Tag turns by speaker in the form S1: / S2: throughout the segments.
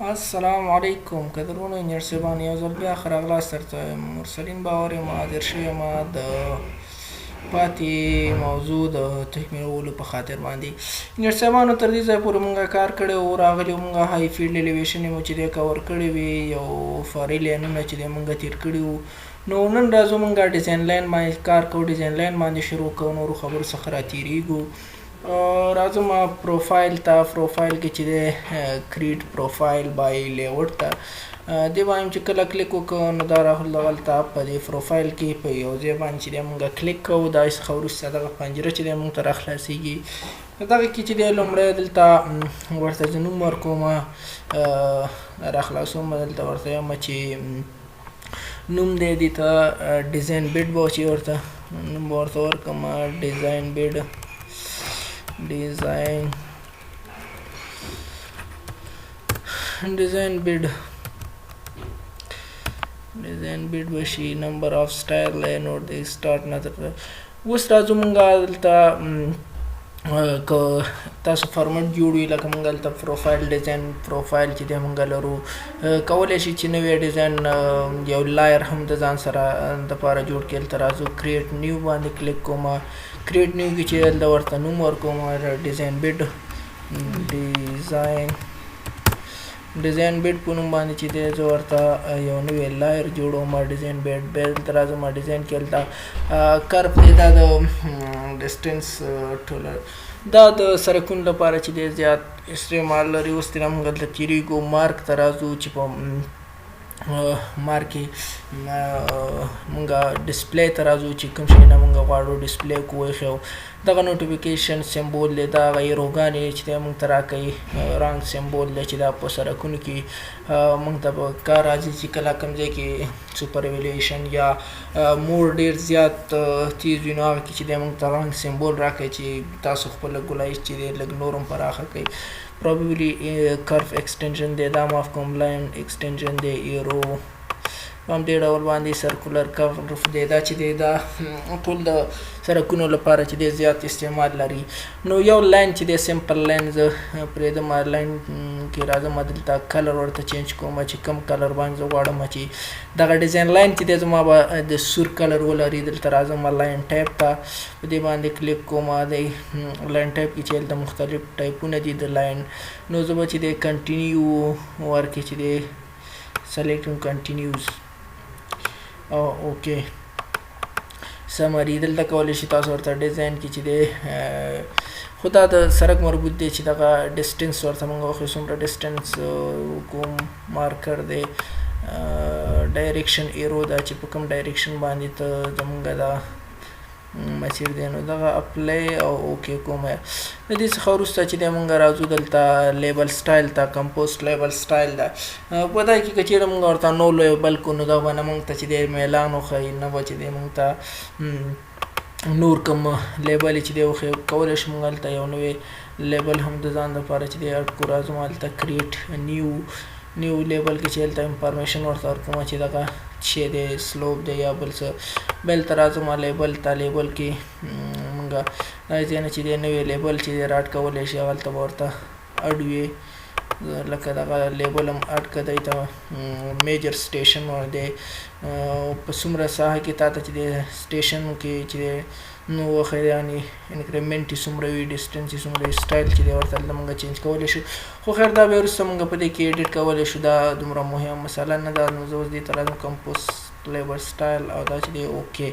S1: السلام علیکم قدرمنو انجنیر صاحبان، یو ځل بیا ښه راغلاست درته وایم. مرسلین باور یم، حاضر شوی یم د پاتې موضوع د تکمیلولو په خاطر باندې. انجنیر صاحبانو، تر دې ځای پورې مونږ کار کړی و، راغلي مونږ های فیلډ الیویشن مو چې دی کور کړی وي، یو فرعي لینونه چې دی مونږ تیر کړي وو. نو نن راځو مونږ ډیزاین لاین باندې کار کوو، ډیزاین لاین باندې شروع کوو، نورو خبرو څخه را تیریږو. راځم پروفایل ته. پروفایل کې چې دی کریټ پروفایل بای لیوټ ته دې باندې چې کله کلیک وکړو، نو دا راغل دغلته په دې پروفایل کې په یو ځای باندې چې دی مونږ کلیک کوو، دا څخه وروسته دغه پنجره چې دی مونږ ته راخلاصېږي. دغه کې چې دی لومړی دلته ورته زه نوم ورکوم، راخلاصوم، دلته ورته یم چې نوم دی دې ته ډیزاین بیډ به چې ورته نوم به ورته ورکړم، ډیزاین بیډ، ډیزاین بیډ، ډیزاین بیډ به شي. نمبر اف سټایل دی، نور دی سټارټ نظر. اوس راځو مونږ دلته که تاسو فارمټ جوړ وي، لکه مونږ دلته پروفایل ډیزاین پروفایل چې دی مونږ لرو، کولی شي چې نوی ډیزاین یو لایر هم د ځان سره دپاره جوړ کړي. دلته راځو، کریټ نیو باندې کلیک کوم. کریټ نیو کې چې دلته ورته نوم ورکوم ډیزاین بیډ، ډیزاین بیډ په نوم باندې چې دی زه ورته یو نوی لایر جوړوم، ډیزاین بیډ. بیا دلته راځم، ډیزاین کې دلته کرف دی، دا د ډسټنس ټولر، دا د سرکونو لپاره چې دی زیات استعمال لري. اوس ترې موږ دلته تېرېږو، مارک ته راځو چې په مارک کې مونږ ډسپلی ته راځو چې کوم شی نه مونږ غواړو ډسپلی کوو. خو دغه نوټیفیکیشن سمبول دی، دا هغه ایروګانې چې دی مونږ ته راکوي. رانګ سمبول دی چې دا په سرکونو کې مونږ ته په کار راځي چې کله کوم ځای کې سوپر ایولیشن یا مور ډیر زیات تیز وي، نو هغه کې چې دی مونږ ته رانګ سمبول راکوي چې تاسو خپله ګولایش چې دی لږ نور هم پراخه کړئ. Probably curve extension دی، دا معاف کوم، لاین extension دی، ایرو په همدې ډول باندې سرکولر کرف دی. دا چې دی دا ټول د سرکونو لپاره چې دی زیات استعمال لري. نو یو لاین چې دی سمپل لاین زه پرېږدم. لاین کې راځم، دلته کلر ورته چینج کوم چې کوم کلر باندې زه غواړم چې دغه ډیزاین لاین چې دی زما به د سور کلر ولري. دلته راځم لاین ټایپ ته، په دې باندې کلیک کوم. د لاین ټایپ کې چې دلته مختلف ټایپونه دي د لاین، نو زه به چې دی کنټینیو ورکې چې دی سلیکټ کنټینیوز او اوکی. سمری دلته کولی شي تاسو ورته ډیزاین کې چې دی، خو دا د سرک مربوط دی چې دغه ډسټنس ورته موږ وښیو څومره ډسټنس کوم مارکر دی. ډایریکشن ایرو ده چې په کوم ډایریکشن باندې ته زمونږ دا مسیر دی، نو دغه اپلای او اوکی کوم. د دې څخه وروسته چې دی مونږ راځو دلته لیبل سټایل ته، کمپوزټ لیبل سټایل ده. په دا کې که چېرې مونږ ورته نو لیبل کو، نو دا به نه مونږ ته چې دی میلان وښیي، نه به چې دی مونږ ته نور کوم لیبل چې دی وښیي. کولی شو مونږ هلته یو نوی لیبل هم د ځان دپاره چې دی اډ کړو. راځم هلته کریټ نیو لیبل کې چې هلته انفارمیشن ورته ورکوم چې دغه څه دی، سلوپ دی یا بل څه. بل ته راځم لیبل ته. لیبل کې مونږ دا ځای نه چې دی نوی لیبل چې دی راډ کولی شي، هغلته به ورته اډ وي، لکه دغه لیبل هم اډ که دی ته میجر سټیشن ور دی، په څومره ساحه کې تا ته چې دی سټیشن کې چې دی نو وښیي، یعنې انکریمنټ یې څومره وي، ډسټنس یې څومره وي، سټایل چې دی ورته هلته مونږ چینج کولی شو. خو خیر دا بیا وروسته مونږ په دې کې ایډیټ کولی شو، دا دومره مهمه مسله نه ده. نو زه اوس دې ته راځم کمپوز لیبل سټایل او دا چې دی اوکی.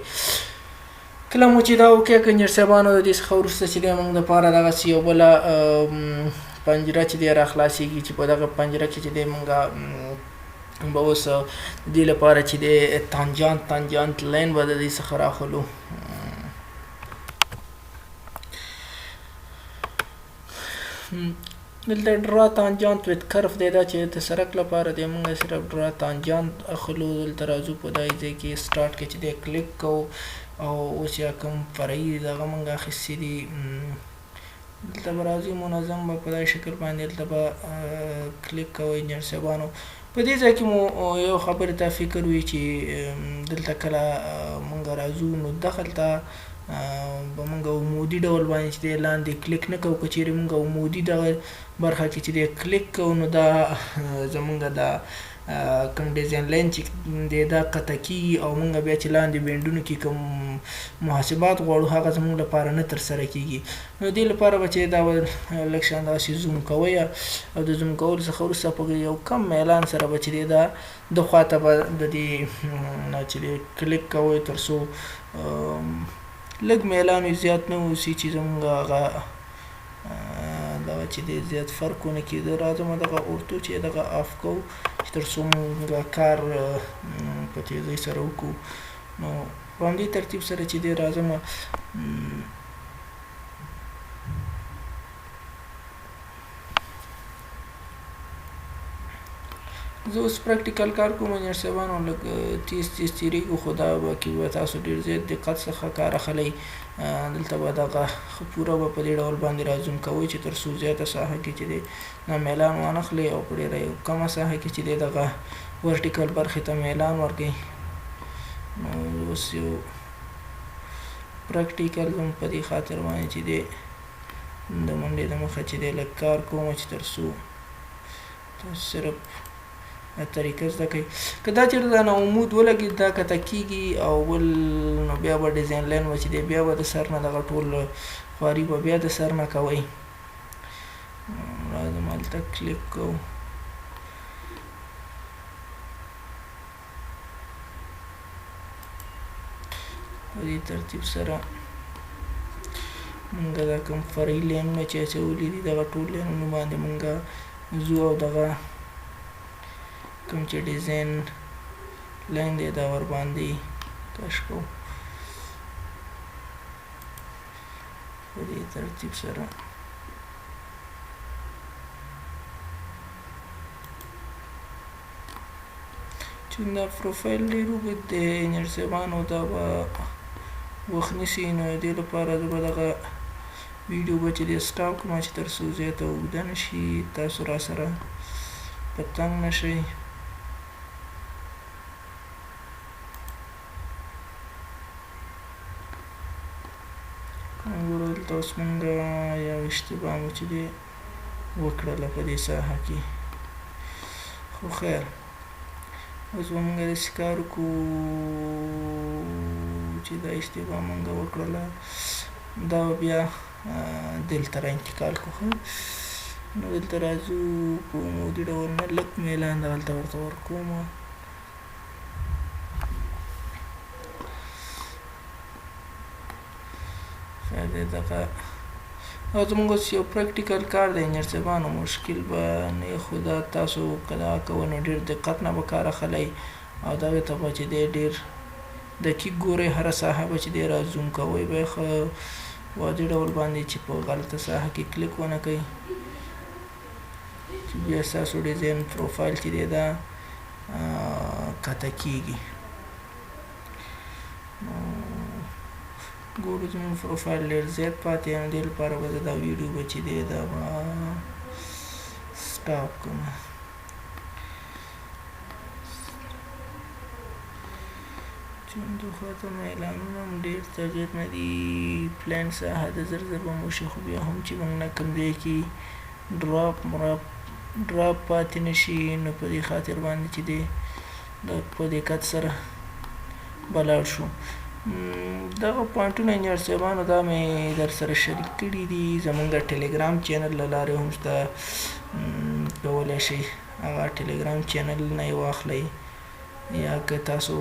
S1: کله مو چې دا اوکی کړ انجنیر صاحبانو، د دې څخه وروسته چې دی مونږ دپاره دغسې یو بله پنجره چې دی راخلاصېږي چې په دغه پنجره کې چې دی مونږ به اوس د دې لپاره چې دی تانجانت لاین به د دې څخه راخلو. دلته ډرا تانجانت ویت کرف دی، دا چې د سرک لپاره دی، مونږ صرف ډرا تانجانت اخلو. دلته راځو په دای ځای کې سټارټ کې چې دی کلیک کوو او اوس یا کوم فرعي دغه مونږ اخیستي دي، دلته به راځو منظم به په دای شکل باندې دلته به کلیک کوئ. انجنیر صاحبانو، په دې ځای کې مو یو خبرې ته فکر وي چې دلته کله مونږ راځو نو دغلته به مونږ عمودي ډول باندې چې دی لاندې کلیک نه کوو. که چیرې مونږ عمودي دغه برخه کې چې دی کلیک کوو نو دا زمونږ دا کوم ډیزاین لاین چې دی دا قطع کیږي او مونږ بیا چې لاندې بینډونو کې کوم محاسبات غواړو هغه زمونږ لپاره نه ترسره کیږي. نو دې لپاره به چې دا لږ شان دغسې زوم کوئ او د زوم کولو څخه وروسته په یو کم میلان سره به چې دی دا د خواته به د دې نه چې دی کلیک کوئ تر څو لږ میلان وي، زیات نه اوسي چې زمونږ هغه دغه چې دی زیات فرق ونه کړي. زه راځم دغه اورتو چې دغه آف کوو چې تر څو مونږ کار په تیزۍ سره وکړو. نو په همدې ترتیب سره چې دی راځم زه اوس پریکټیکل کار کوم انجنیر صاحبانو، لږ تیز تیز تیریږو، خو دا به کې به تاسو ډېر زیات دقت څخه کار اخلئ. دلته به دغه ښه پوره به په دې ډول باندې رازوم کوئ چې تر څو زیاته ساحه کې چې دی دا میلان وانخلئ او په ډېره یو کمه ساحه کې چې دی دغه ورټیکل برخې ته میلان ورکړئ. نو اوس یو پریکټیکل زم په دې خاطر باندې چې دی د منډې د مخه چې دی لږ کار کوم چې تر څو تاسو صرف دا طریقه زده کړئ. که دا چېرته دا عمود ولګي دا کته کیږي او بل نو بیا به ډیزاین لاین به چې دی بیا به د سر نه دغه ټول خواري به بیا د سر نه کوئ. راځم هلته کلیک کوو. په دې ترتیب سره مونږ دا کوم فرعي لینونه چې اچولي دي دغه ټول لینونو باندې مونږ ځو او دغه کوم چې ډیزاین لاین دی دا ورباندې کش کوو په دې ترتیب سره. چون دا پروفایل ډېر اوږد دی انجنیر صاحبانو، دا به وخت نیسي، نو د دې لپاره زه به دغه ویډیو به چې دی سټاپ کړم چې تر څو زیاته اوږده نه شي، تاسو را سره په تنګ نه شئ. ګورو دلته اوس مونږ یو اشتباه مو چې دی وکړله په دې ساحه کې، خو خیر اوس به مونږ داسې کار وکړو چې دا اشتباه مونږ وکړله دا به بیا دلته را انتقال کړو. ښه نو دلته راځو په عمودي ډول نه لږ میلان دغلته ورته ورکوم. خیر دی دغه او زموږ اوس یو پریکټیکل کار دی انجنیر صاحبانو، مشکل به نه وي، خو دا تاسو که دا کوئ نو ډېر دقت نه به کار اخلئ او دغې ته به چې دی ډېر دقیق ګورئ، هره ساحه به چې دی را زوم کوئ به ښه واضح ډول باندې چې په غلطه ساحه کې کلیک ونه کوئ چې بیا ستاسو ډیزاین پروفایل چې دی دا قطع کیږي. نو ګورو زموږ پروفایل ډېر زیات پاتې، نو دې لپاره به زه دا ویډیو به چې دی دا به سټاپ کړم. چون د خواته اعلانونه هم ډېر تغیر نه دي، پلان ساحه د زر زر به مو شي، خو بیا هم چې موږ نه کوم ځای کې ډراپ مراپ ډراپ پاتې نه شي، نو په دې خاطر باندې چې دی د په دقت سره به لاړ شو. دغه پوینټونه انجنیر صاحبانو دا مې در سره شریک کړي دي، زمونږ ټلګرام چینل له لارې هم شته، کولی شئ هغه ټلګرام چینل نه یې واخلئ، یا که تاسو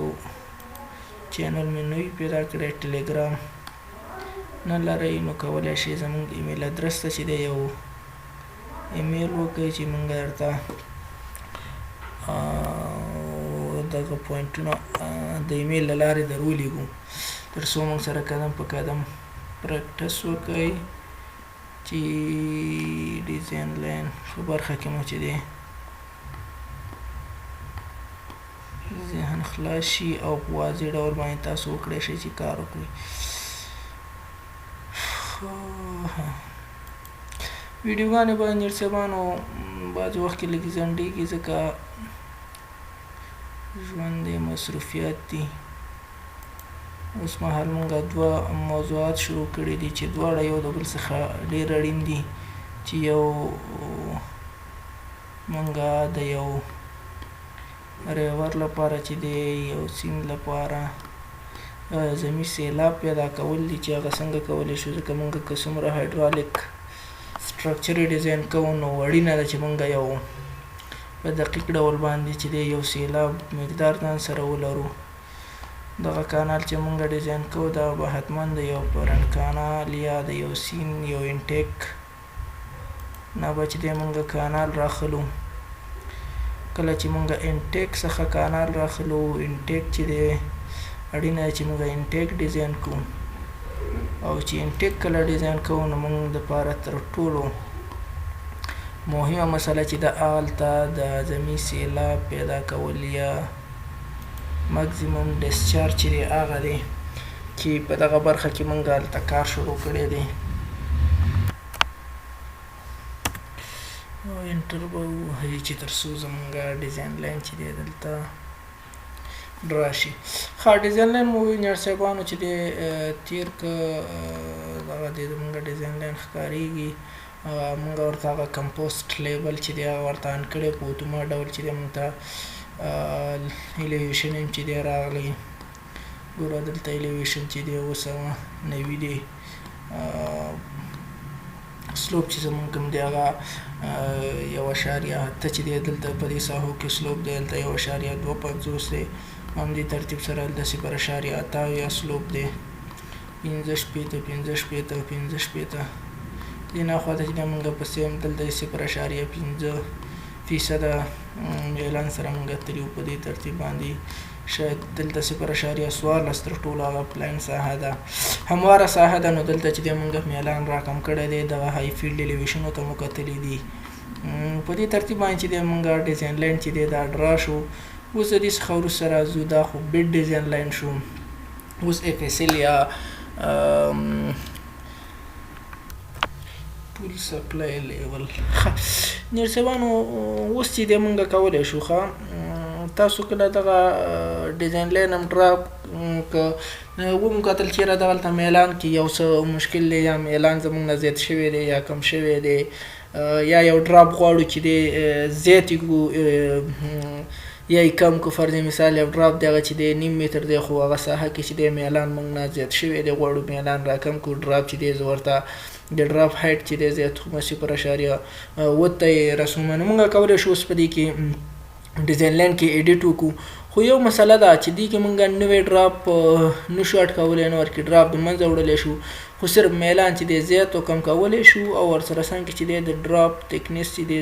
S1: چینل مې نه وي پیدا کړی ټلګرام نه لرئ نو کولی شئ زمونږ ایمیل ادرس ته چې دی یو ایمیل وکړئ چې مونږ درته دغه پوینټونه د ایمیل له لارې در ولیږو تر څو موږ سره قدم په قدم پریکټس وکړئ چې ډیزاین لاین په برخه کې مو چې دی ذهن خلاص شي او په واضح ډول باندې تاسو وکړی شئ چې کار وکړئ. ویډیوګانې به انجنیر صاحبانو بعضې وخت کې لږې ځنډېږي ځکه ژوند دی، مصروفیات دي. اوس مهال مونږ دوه موضوعات شروع کړي دي چې دواړه یو د بل څخه ډیر اړین دي، چې یو مونږ د یو river لپاره چې دی یو سیند لپاره اعظمي سیلاب پیدا کول دي، چې هغه څنګه کولی شو. ځکه مونږ که څومره hydraulic structure design کوو نو اړینه ده چې مونږ یو په دقیق ډول باندې چې دی یو سیلاب مقدار ځان سره ولرو. دغه کانال چې مونږ ډیزاین کوو دا به حتما د یو parent کانال یا د یو سیند یو intake نه به چې دی مونږ کانال راخلو. کله چې مونږ intake څخه کانال راخلو، intake چې دی اړینه ده چې مونږ intake design کوو، او چې intake کله ډیزاین کوو نو مونږ دپاره تر ټولو مهمه مسله چې د هغلته د اعظمي سیلاب پیدا کول یا maximum discharge چې دی هغه دی چې په دغه برخه کې مونږ هلته کار شروع کړی دی. او enter به ووهئ چې تر څو زمونږ design line چې دی دلته draw شي. ښه، design line مو انجنیر صاحبانو چې دی تیر که دغه دی زمونږ design line ښکارېږي. مونږ ورته هغه composite level چې دی هغه ورته on کړی، په اتومات ډول چې دی مونږ ته elevation هم چې دی راغلی. ګوره دلته elevation چې دی 790 دی. slope چې زمونږ کوم دی هغه 1.8 چې دی دلته په دې ساحو کې slope دی، هلته 1.52 دی. همدې ترتیب سره هلته 0.78 slope دی، 65، 65، 65. دې نه خواته چې دی مونږ په same دلته 0.5% میلان سره مونږ تللي وو. په دې ترتیب باندې شاید دلته 0.14 تر ټولو هغه plain ساحه ده، همواره ساحه ده. نو دلته چې دی مونږ میلان راکم کړی دی، دغه high field elevation ونو ته مو کتلي دي. په دې ترتیب باندې چې دی مونږ design line چې دی دا draw شو. اوس د دې څخه وروسته راځو، دا خو bed design line شو. اوس FSL یا pool supply level. ښه انجنیر صاحبانو، اوس چې دی مونږ کولی شو، ښه تاسو کله دغه design line هم draw که ومو کتل چېرې دغلته میلان کې یو څه مشکل دی، یا میلان زمونږ نه زیات شوی دی یا کم شوی دی، یا یو drop غواړو چې دی زیات یې کړو یا یې کم کړو. فرض مثال یو drop دی هغه چې دی نیم متر دی، خو هغه ساحه کې چې دی میلان مونږ نه زیات شوی دی، غواړو میلان را کم کړو. drop چې دی زه ورته د drop height چې دی زیات کوم، 0.7 ته یې رسوم. نو مونږ کولی شو اوس په دې کې design line کې edit وکړو. خو یو مسله ده چې دې کې مونږ نوی drop نشو add کولی، نو ورکې drop د منځه وړلی شو، خو صرف میلان چې دی زیات او کم کولی شو، او ورسره څنګه چې دی د drop thickness چې دی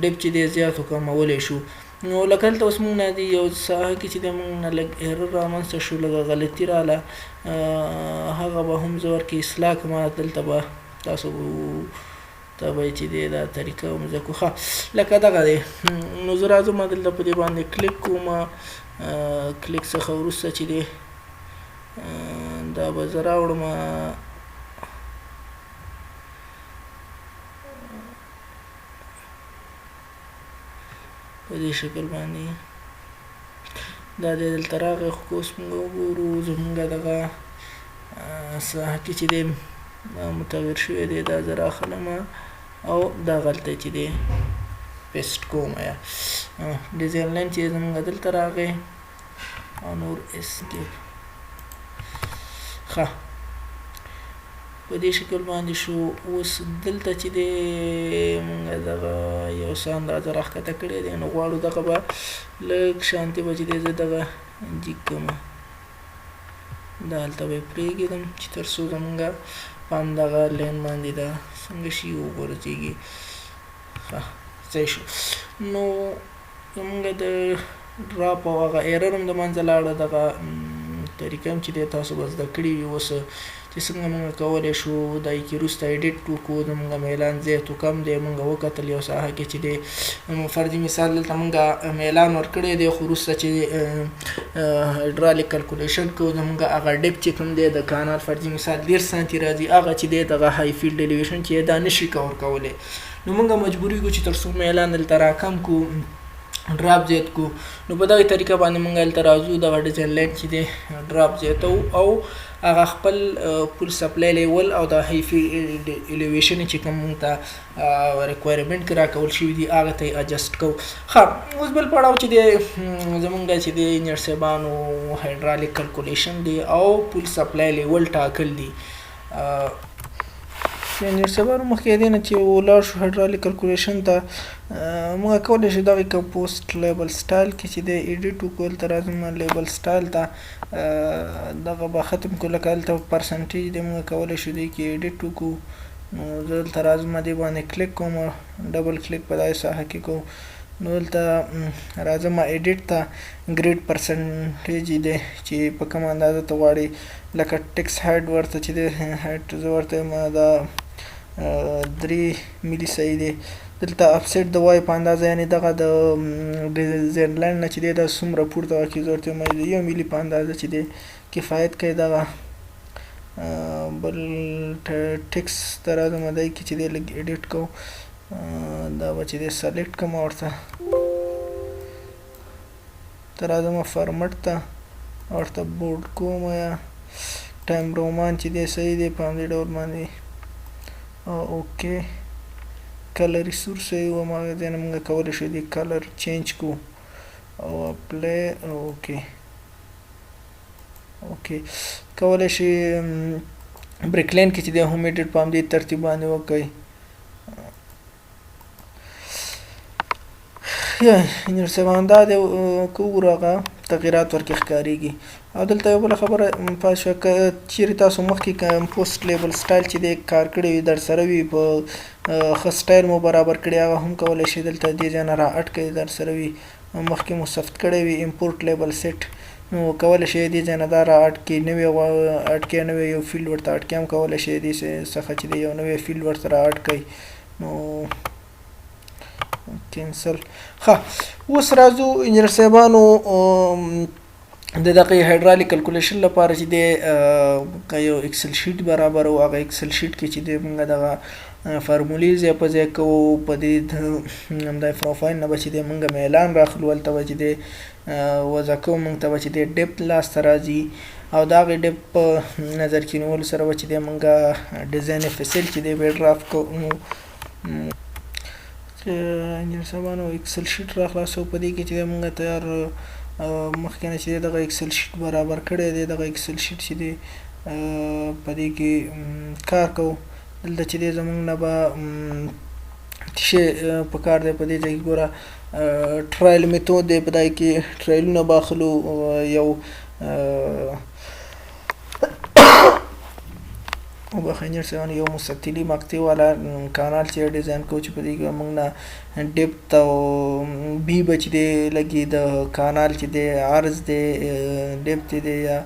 S1: depth چې دی زیات او کمولی شو. نو لکه دلته اوس مونږ نه دی یو ساحه کې چې دی مونږ نه لږ error رامنځته شو، لږه غلطي راله، هغه به هم زه ورکې اصلاح کړم. دلته به تاسو ته به چې دی دا طریقه هم زده کړو. ښه لکه دغه دی. نو زه راځم دلته په دې باندې کلیک کوم، کلیک څخه وروسته چې دی دا به زه راوړم. په دې شکل باندې دا دی دلته راغی. خو که اوس موږ وګورو زمونږ دغه ساحه کې چې دی متغیر شوی دی، دا زه راخلم او دا غلطه چې دی paste کوم. یا design line چې زمونږ دلته راغی او نور escape. ښه په دې شکل باندې شو. اوس دلته چې دی مونږ دغه یو څه اندازه راښکته کړی دی، نو غواړو دغه به لږ شانتې به چې دی زه دغه جیګ کړم، دا هلته به یې پرېږدم چې تر څو زمونږ په همدغه line باندې دا څنګه شي وغورځېږي. ښه صحیح شو. نو زمونږ د drop او هغه error هم د منځه لاړه. دغه طریقه هم چې دی تاسو به زده کړي وي اوس چې څنګه مونږ کولی شو دا یې کې وروسته edit وکړو. زمونږ میلان زیات و کم دی، مونږ وکتل یو ساحه کې چې دی فرضي مثال دلته مونږ میلان ورکړی دی، خو وروسته چې hydraulic calculation کوو زمونږ هغه depth چې کوم دی د کانال فرضي مثال 30 سانتي راځي، هغه چې دی دغه high field elevation چې دا نشي cover کولی. نو مونږ مجبوریږو چې تر څو میلان دلته راکم کړو. ډراپ زیات کو. نو په دغه طریقه باندې مونږ هلته راځو، دغه ډیزاین لاین چې دی ډراپ زیاتو او هغه خپل پول سپلای لیول او د هایفي الیویشن چې کوم مونږ ته ریکوایرمنټ کې راکول شوي دي هغه ته یې اډجسټ کوو. ښه، اوس بل پړاو چې دی زمونږ چې دی انجنیر صاحبانو هایډرالیک کلکولیشن دی او پول سپلای لیول ټاکل دي. انجنیر صاحبانو مخکې دې نه چې ولاړ شو هایډرالیک کلکولیشن ته، موږ کولی شو دغه کمپوسټ لیبل سټایل کې چې دی ایډیټ وکړو. هلته راځم لیبل سټایل ته، دغه به ختم کړو، لکه هلته پرسنټیج دی موږ کولی شو دې کې ایډیټ وکړو. نو زه دلته راځم دې باندې کلیک کوم، ډبل کلیک په دغې ساحه کې کوم. نو دلته راځم ایډیټ ته، ګریډ پرسنټیج دی چې په کومه اندازه ته غواړې، لکه ټیکس هایټ ورته چې دی هایټ زه ورته یم دا 3 ملي صحیح دی. دلته افسیټ د وای په اندازه، یعنې دغه د ډیزاین لاین نه چې دی دا څومره پورته واقع، زه ورته یم د 1 ملي په اندازه چې دی کفایت کوي. دغه بل ټیکس ته راځم، دی کې چې دی لږ ایډیټ کوو، دا به چې دی سلیکټ کړم، ورته ته راځم فارمټ ته، ورته بورډ کوم، یا ټایم رومان چې دی صحیح دی په همدې ډول باندې. اوکې، کلر ریسورس صحیح و، هماغه ځای نه موږ کولی شو دې کلر چینج کړو او اپلای. اوکې اوکې، کولی شئ بریک لاین کې چې دی هم ایډیټ په همدې ترتیب باندې وکړئ. یا انجنیر صاحبان دا دی که وګورو هغه تغیرات ورکې ښکارېږي. او دلته یو بله خبره پاتې شوه، که چیرې تاسو مخکې کمپوسټ لیبل سټایل چې دی کار کړی وي در سره وي، په ښه سټایل مو برابر کړی، هغه هم کولی شئ دلته دې ځای نه را اډ کړئ، در سره وي مخکې مو ثبت کړی وي امپورټ لیبل سیټ، نو کولی شئ دې ځای نه دا را اډ کړئ، نوی اډ کړئ، نوی یو فیلډ ورته اډ کړئ، هم کولی شئ دې څخه چې دی یو نوی فیلډ ورته را اډ کړئ. نو کینسل. ښه، اوس راځو انجنیر صاحبانو د دغه هایډرالیک کلکولیشن لپاره چې دی یو اکسل شیټ برابرو. هغه اکسل شیټ کې چې دی موږ دغه فارمولې ځای په ځای کوو، په دې همدا پروفایل نه به چې دی موږ میلان راخلو، هلته به چې دی وضع کوو، موږ ته به چې دی ډیپت لاسته راځي، او د هغې ډیپت په نظر کې نیولو سره به چې دی موږ ډیزاین اف اس ال چې دی به ډرافټ کوو. انجنیر صاحبانو اکسل شیټ را خلاصو، په دې کې چې دی موږ تیار مخکې نه چې دی دغه اکسل شیټ برابر کړی دی، دغه اکسل شیټ چې دی په دې کې کار کوو. دلته چې دی زموږ نه به څه شی په کار دی، په دې ځای کې ګوره ټرایل میتود دی، په دای کې ټرایلونه به اخلو، یو وبخښئ انجنیر صاحبان یو مستطیلي مقطع والا کانال چې ډیزاین کوو، چې په دې کې به موږ نه ډیپت او بي به چې دی لګي، د کانال چې دی عرض دی، ډیپت دی یا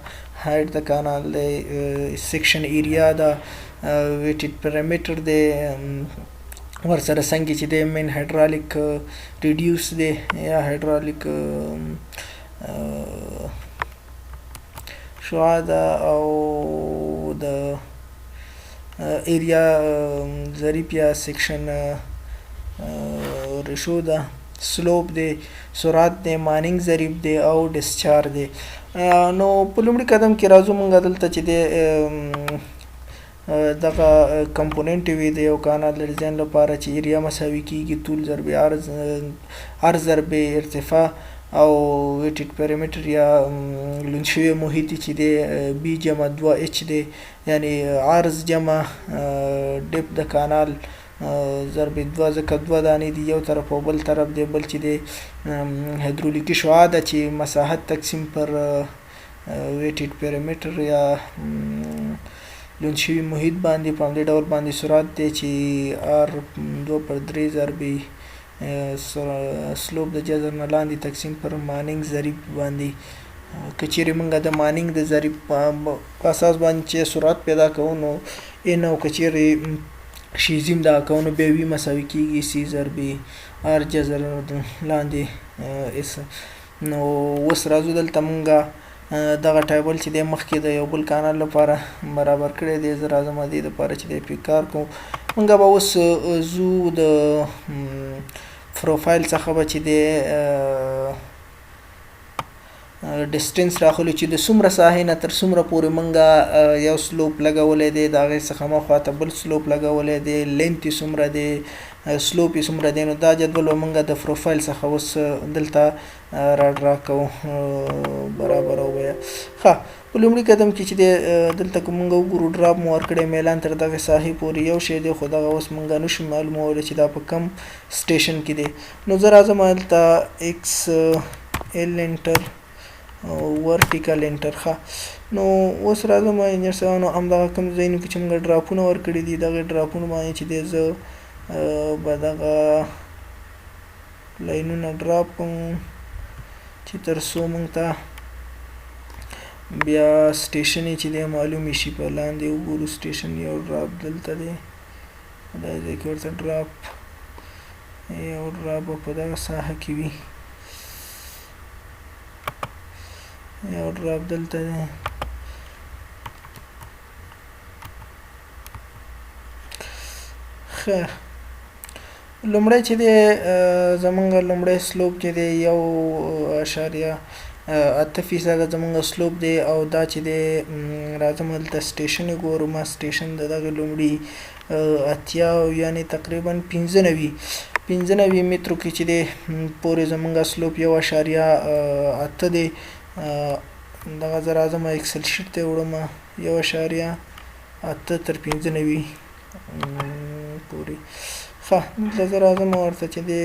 S1: هایټ د کانال دی، سیکشن ایریا ده، ویټډ پیرامیټر دی، ورسره څنګه چې دی مین هایډرالیک ریډیوس دی یا هایډرالیک شعاع ده، او د ایریا ضریب یا سیکشن ریشو ده، سلوپ دی، سرعت دی، مانینګ ضریب دی او ډسچارج دی. نو په لومړي قدم کې راځو موږ دلته چې دی دغه کمپوننټ وي د یو کانال د ډیزاین لپاره چې ایریا مساوي کیږي طول ضرب عرض، عرض ضرب ارتفاع او ویټډ پیرامیټر یا لوند شوی محیط چې دی بی جمع 2 اچ دی، یعنی عرض جمع ډیپ د کانال ضرب 2، ځکه 2 دانې دي، یو طرف او بل طرف دی. بل چې دی هایدرولیکي شعاع ده چې مساحت تقسیم پر ویټډ پیرامیټر یا لوند شوي محیط باندې، په همدې ډول باندې سرعت دی چې آر 2 پر 3 ضرب سلوپ د جذر نه لاندې تقسیم پر مانینګ ضریب باندې. که چیرې موږ د مانینګ د ضریب په اساس باندې چې سرعت پیدا کوو نو ان، او که چیرې شیزیم دا کوو نو بیا وي مساوي کیږي سی ضرب آر جذر لاندې اس. نو اوس راځو دلته موږ دغه ټیبل چې دی مخکې د یو بل کانال لپاره برابر کړی دی، زه راځم دې لپاره چې دی پرې کار کوم. موږ به اوس ځو د پروفایل څخه به چې دی distance راخلو چې د څومره ساحې نه تر څومره پورې مونږه یو slope لګولی دی، د هغې څخه ما خواته بل slope لګولی دی، length یې څومره دی، slope یې څومره دی. نو دا جدول به مونږه د پروفایل څخه اوس دلته را draw کوو، برابرو به یې. ښه، په لومړي قدم کې چې دی دلته که مونږ وګورو drop مو ورکړی میلان تر دغې ساحې پورې یو شی دی، خو دغه اوس مونږ نشو معلومولی چې دا په کم station کې دی. نو زه راځم هلته XL enter vertical enter. ښه، نو اوس راځم انجنیر صاحبانو همدغه کوم ځایونو کې چې مونږ drop ونه ورکړي دي، دغې drop ونو باندې چې دی زه به دغه line ونه drop کوم چې تر څو مونږ ته بیا station یې چې دی معلومې شي. په لاندې وګورو station یو drop دلته دی، دا ځای کې ورته drop یو drop به په دغه ساحه کې وي، یو drop دلته دی. ښه، لومړی چې دی زمونږ لومړی slope چې دی 1.8% زمونږ slope دی، او دا چې دی راځم دلته station یې ګورم، station د دغې لومړي 80 یعنې تقریبا 95 مترو کې چې دی پورې زمونږ slope 1.8 دی. دغه زه راځم Excel sheet ته یې وړم، 1.8 تر 95 پورې. ښه، دلته زه راځم ورته چې دی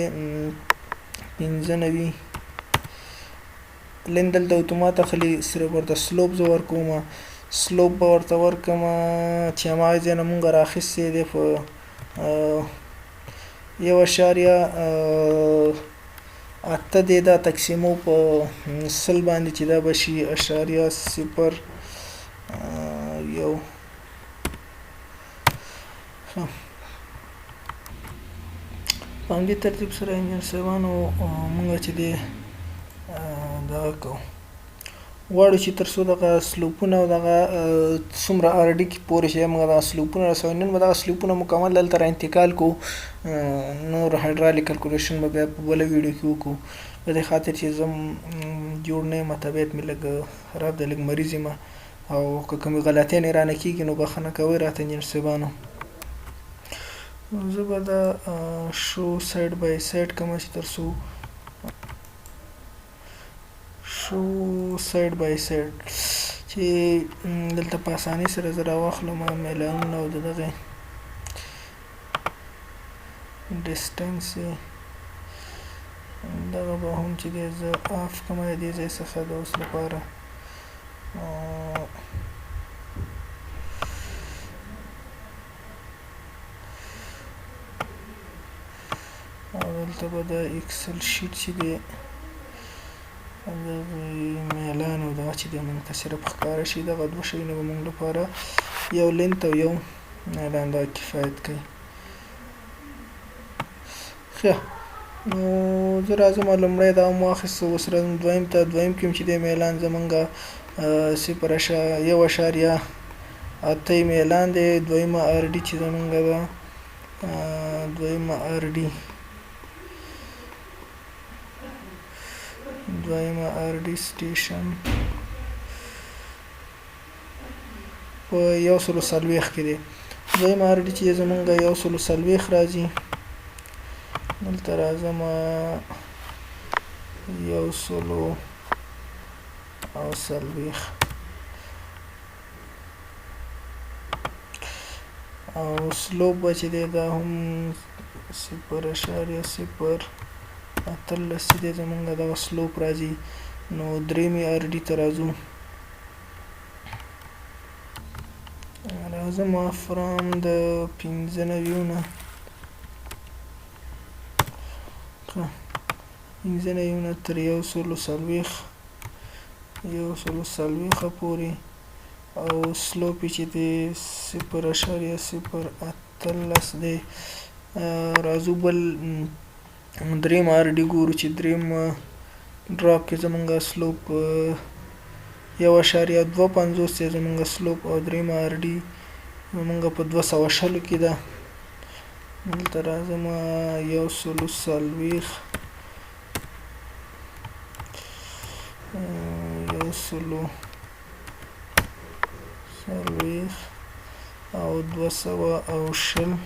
S1: 95 length دلته اتومات اخلي، صرف ورته slope زه ورکوم، slope به ورته ورکړم چې هماغه ځای نه مونږ راخیستی دی په 1.8 دی، دا تقسیمو په 100 باندې چې دا به شي 0.01. ښه، په همدې ترتیب سره انجنیر صاحبانو مونږ چې دی دغه کوو، غواړو چې تر څو دغه slope ونه او دغه څومره RD کې پورې چې موږ دغه slope ونه رسوو. نن به دغه slope ونه مکمل دلته را انتقال کوو، نور hydraulic calculation به بیا په بله ویډیو کې وکړو. په دې خاطر چې زه جوړ نه یم، طبیعت مې لږ خراب دی، لږ مریض یم، او که کومې غلطیانې رانه کېږي نو بخښنه کوئ راته انجنیر صاحبانو. زه به دا show side by side کوم چې تر څو show side by side چې دلته په اسانۍ سره زه راواخلم میلانونه او د دغې distance دغه به هم چې دی زه off کړم د دې ځای څخه د اوس لپاره. او دلته به د Excel sheet چې دی دغه میلان او دغه چې دی موږ ته صرف ښکاره شي، دغه دوه شیونه به موږ لپاره یو length او یو میلان دا کفایت کوي. ښه، نو زه راځم لومړی دا مو واخیست، اوس راځم دویم ته. دویم کې هم چې دی میلان زمونږ 0.1.8 میلان دی. دویمه RD چې زمونږ ده، دویمه RD، دویمه RD station په 140 کې دی. دویمه RD چې زمونږ 140 راځي، دلته راځم 140 او slope به چې دی دا هم 0.018 چې دی زمونږ دغه slope راځي. نو درېیمې RD ته راځو، راځم from د 95 نه، ښه 95 نه تر 140، 140 پورې، او slope یې چې دی 0.018 دی. راځو بل دریم RD ګورو چې دریم drop کې زمونږ slope 1.25 دی زمونږ slope، او دریم RD زمونږ په 220 کې ده. دلته راځم 140، 140 او 220،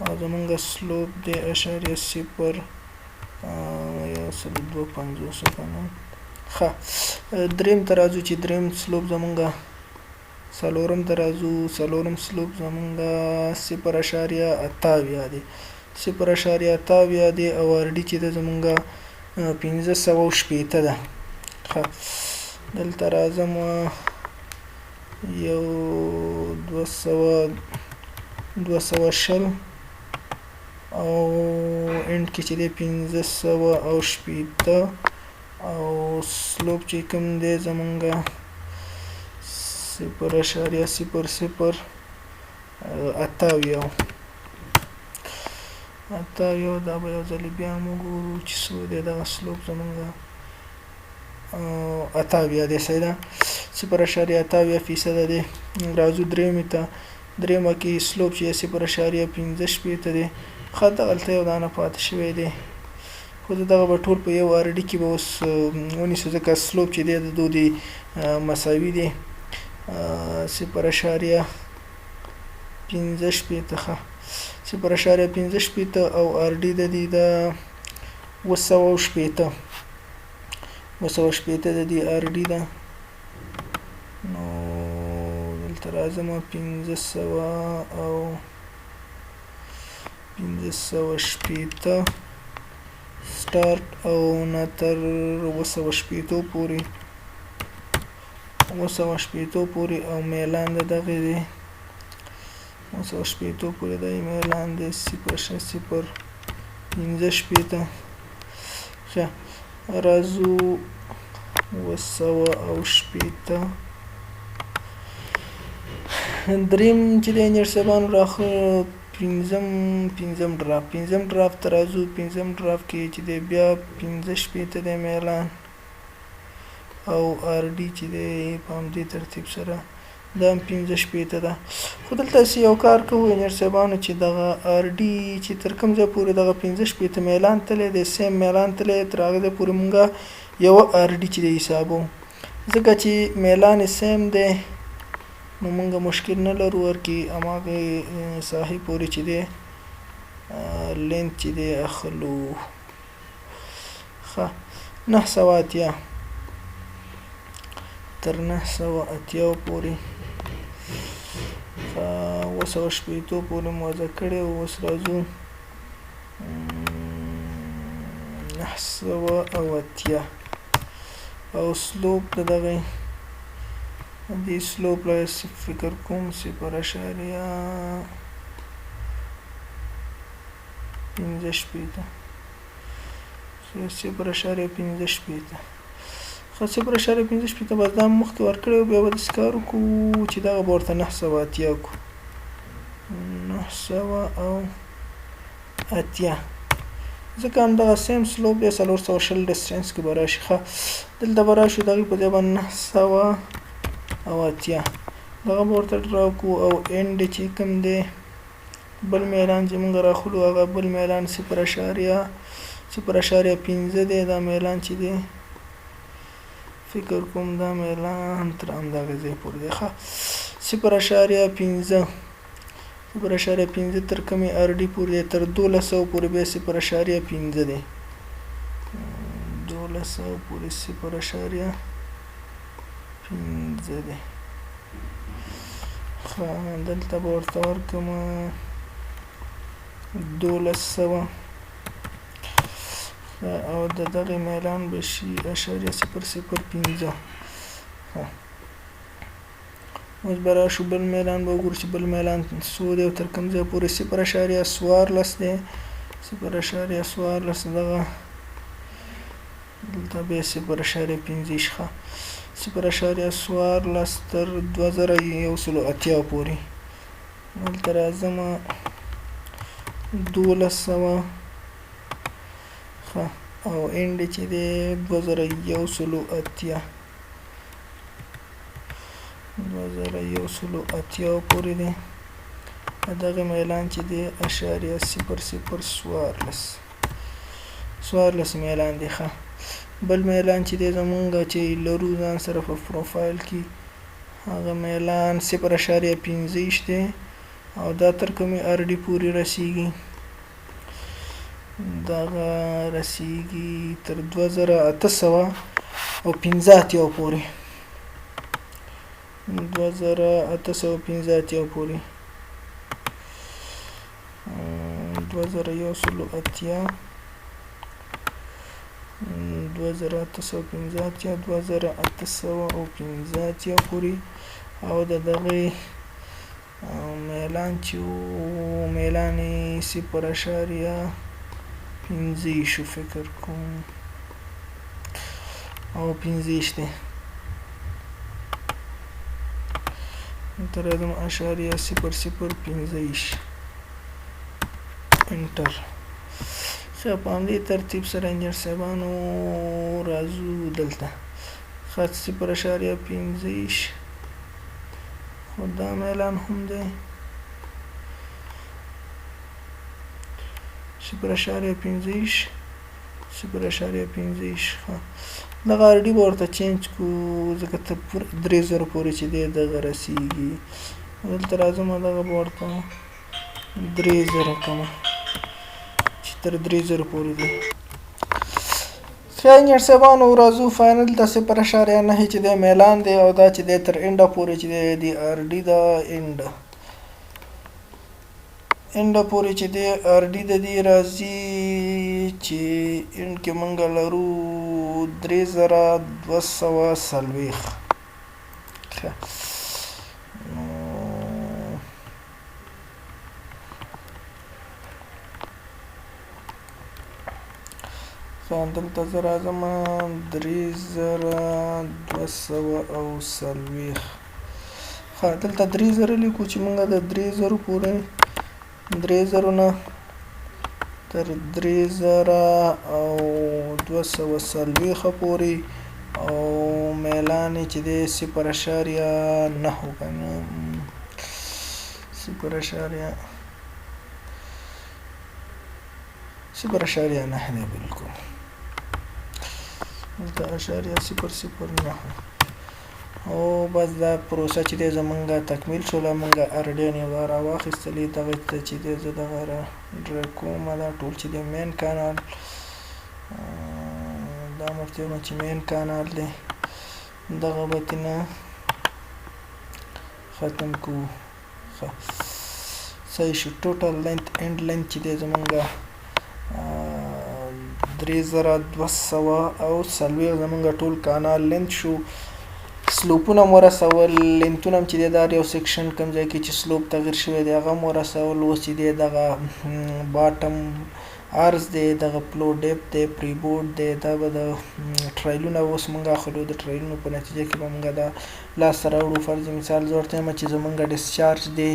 S1: او زمونږ slope دی 0.0152 که نه. ښه، دریم ته راځو چې دریم slope زمونږ، څلورم ته راځو. څلورم slope زمونږ 0.78 دی، 0.78 دی، او RD چې ده زمونږ 560 ده. ښه، دلته راځم یو 200، 220 او end کې چې دی 560، او slope چې کوم دی زمونږ 0.0078، 78. دا به یو ځل بیا هم وګورو چې څو دی دغه slope. زمونږ 78 دی، صحیح ده، 0.78% دی. راځو درېیمې ته. درېیمه کې slope چې 0.65 دی. ښه، دغلته یو دانه پاتې شوی دی، خو زه دغه به ټول په یو RD کې به اوس ونیسو، ځکه slope چې دی د دوی دی مساوي دی، 0.65. ښه، 0.65 او RD د دې د 760، 760 د دې RD ده. نو دلته راځم 500 او 560 سټارټ او نه تر 760 پورې، 760 پورې، او میلان د دغې دی 760 پورې دی، میلان دی 0.065. ښه، راځو 760. دریم چې دی انجنیر صاحبانو راخه پنځم draft، پنځم draft ته راځو. پنځم draft کې چې دی بیا 65 دی میلان او RD چې دی په همدې ترتیب سره دا هم 65 ده. خو دلته داسې یو کار کوو انجنیر صاحبانو چې دغه RD چې تر کوم ځای پورې دغه 65 میلان تللی دی، same میلان تللی، تر هغه ځای پورې مونږ یوه RD چې دی حسابو، ځکه چې میلان یې same دی، نو مونږ مشکل نه لرو ورکې هماغې ساحې پورې چې دی length چې دی اخلو. ښه، 980، تر 980 پورې، 760 پورې مو وضع کړې. اوس راځو 980 او slope د دغې دې slope له فکر کوم 0.65، 0.65. ښه، 0.65 بس دا مخکې ورکړی، بیا به داسې کار وکړو چې دغه به ورته 980 کړو، 980، ځکه همدغه same slope دی، 420 distance کې به راشي. ښه، دلته به راشو دغې په ځای به 980 دغه به ورته draw کړو، او end چې کوم دی بل میلان چې موږ راخلو، هغه بل میلان 0.05 دی. دا میلان چې دی فکر کوم دا میلان تر همدغه ځای پورې دی. ښه، 0.5، 0.5 تر کومې RD پورې دی؟ تر 1200 پورې بیا 0.5 دی، 1200 پورې 0.5 دی. ښه، دلته به ورته ورکړم 1200 او د دغې میلان به شي 0.005. ښه، اوس به راشو بل میلان به وګورو چې بل میلان څو دی او تر کوم ځای پورې. 0.14 دی، 0.14 دغه دلته بیا 0.5. ښه، 0.14 تر 2180 پورې. دلته راځم 1200. ښه، او end چې دی 2180، 2180 پورې دی. دغه میلان چې دی 0.0014، 14 میلان دی. ښه، بل میلان چې دی زمونږ چې لرو ځان سره په پروفایل کې، هغه میلان 0.25 دی، او دا تر کومې ار ډي پورې رسیږي؟ دغه رسیږي تر 2885 پورې، 2885 پورې، 2180، 2885، 2885 پورې. او د دغې میلان چې میلان یې 0.5 شو فکر کوم، او 25 دی. دلته راځم، 0.0025، enter. ښه، په همدې ترتیب سره انجنیر صاحبانو راځو دلته. ښه، 0.25، خو دا میلان هم دی 0.25، 0.25. ښه، دغه ار ډي به ورته change کو، ځکه تر 3000 پورې چې دی دغه رسیږي. دلته راځم، دغه به ورته 3000 کمه چې تر 3000 پورې دی. ښه انجنیر صاحبانو، راځو final ته. 0.9 چې دی میلان دی، او دا چې دی تر end پورې چې دی، د ار ډي د end پورې چې دی ار ډي د دې راځي، چې end کې مونږ لرو 3240. ښه، نو دلته زه راځم، 3240. ښه، دلته 3000 لیکو چې مونږ د 3000 پورې، 3000 نه تر 3240 پورې، او میلان یې چې دی 0.9 که نه، 0.09 دی بالکل. دلته 0.009. او بس دا پروسه چې دی زمونږ تکمیل شوله. مونږ ارډین یو دا راواخیستلې، دغه ته چې دی زه دغه را drag کوم. دا ټول چې دی main canal، دا ورته وایم چې main canal دی، دغه به ترېنه ختم کوو. ښه، صحیح شو. total length، end length چې دی زمونږ 3240 زمونږ ټول کانال length شو. slope ونه هم ورسول، length ونه هم چې دی دا یو section کوم ځای کې چې slope تغیر شوی دی هغه هم ورسول. اوس چې دی دغه bottom عرض دی، دغه flow depth دی، freeboard دی، دا به د trial ونه اوس مونږ اخلو، د trial ونو په نتیجه کې به مونږ دا لاسته راوړو. فرض مثال زه ورته وایم چې زمونږ discharge دی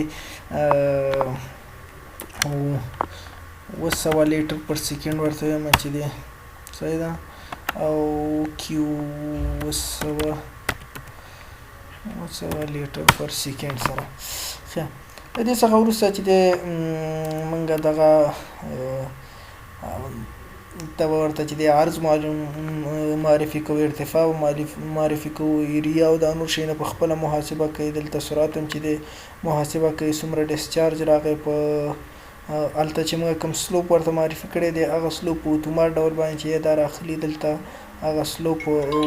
S1: 700 liter per second ورته وایم چې دی، صحیح ده، او Q 700 liter per second سره. ښه، د دې څخه وروسته چې دی مونږ دغه ته به ورته چې دی عرض معلوم معرفي کوو، ارتفاع معرفي کوو، area او دا نور شیونه په خپله محاسبه کوي. دلته سرعت هم چې دی محاسبه کوي، څومره discharge راغی په هلته چې موږ کوم slope ورته معرفي کړی دی، هغه slope په اتومات ډول باندې چې دا راخلي، دلته هغه slope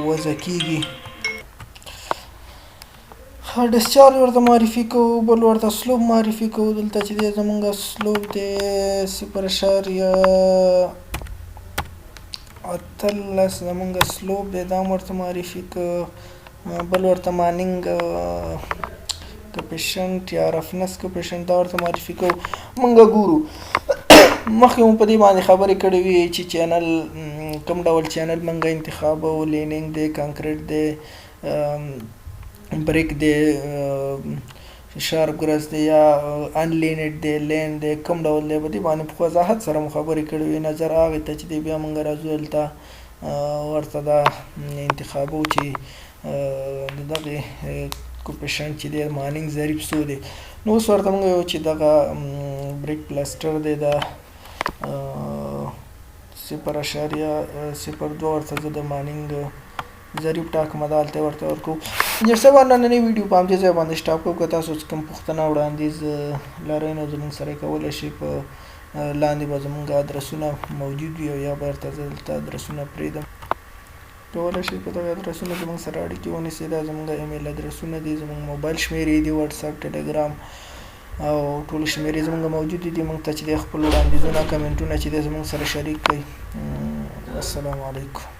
S1: وضع کیږي. ښه، discharge ورته معرفي کوو، بل ورته slope معرفي کوو. دلته چې دی زمونږ slope دی 0.18 زمونږ slope دی، دا هم ورته معرفي کوو. بل ورته Manning coefficient یا roughness coefficient دا ورته معرفي کوو. مونږ ګورو مخکې مو په دې باندې خبرې کړې وي چې channel کوم ډول channel مونږ انتخابوو، lining دی، concrete دی، brick دی، sharp grass دی، یا unlined دی، lined دی، کوم ډول دی، په دې باندې په وضاحت سره مو خبرې کړې وي. نظر هغې ته چې دی بیا مونږ راځو دلته ورته دا انتخابو چې د دغې coefficient چې دی Manning ضریب څو دی. نو اوس ورته موږ یو چې دغه بریک پلاستر دی، دا 0.02 ورته زه د مانینګ ضریب ټاکم، دا هلته ورته ورکوو. انجنیر صاحب، نننۍ ویډیو په همدې ځای باندې سټاپ کوو. که تاسو کوم پوښتنه وړاندیز لرئ نو زموږ سره کولی شئ، په لاندې به زموږ ادرسونه موجود وي او یا به درته زه دلته ادرسونه پرېږدم، کولی شئ په دغه ادرسونو زموږ سره اړیکې ونیسئ. دا زموږ ایمیل ادرسونه دي، زموږ موبایل شمېرې دي، واتساپ، ټلګرام او ټول شمېرې زموږ موجودې دي. موږ ته چې دی خپل وړاندیزونه، کمنټونه چې دی زموږ سره شریک کړئ. السلام علیکم.